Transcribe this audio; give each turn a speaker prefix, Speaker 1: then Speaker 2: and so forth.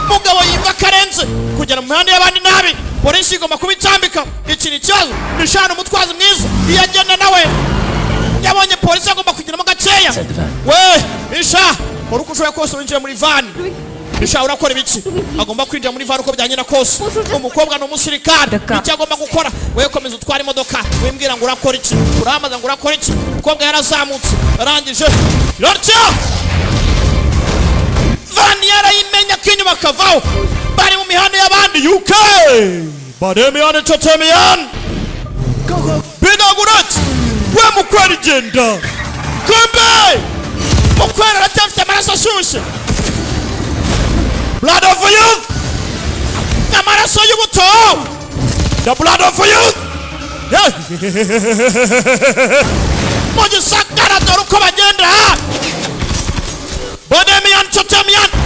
Speaker 1: Mugabo yimva karenze kugera mu mihanda y'abandi nabi, polisi igomba kubitambika. Iki ni ikibazo. Nishana umutwazi mwiza iyo agenda nawe yabonye polisi agomba kugeramo gakeya. We isha, kora uko ushoboye kose winjire muri van. Isha, urakora ibiki? Agomba kwinjira muri van uko byagenda kose. Umukobwa ni umusirikare, icyo agomba gukora, we komeza utwara imodoka, wimbwira ngo urakora iki, uramaza ngo urakora iki. Umukobwa yarazamutse, arangije rotya van yarayimenya ko inyuma akavaho. Bari mu mihanda y'abandi. UK Bademian Entertainment binagurat. We mukwera, genda. Kumbe mukwera aracyafite amaraso ashyushye, blood of youth, amaraso y'ubuto, the blood of youth. Yeah. Mu gisagara dore uko bagenda. Bodemian Entertainment.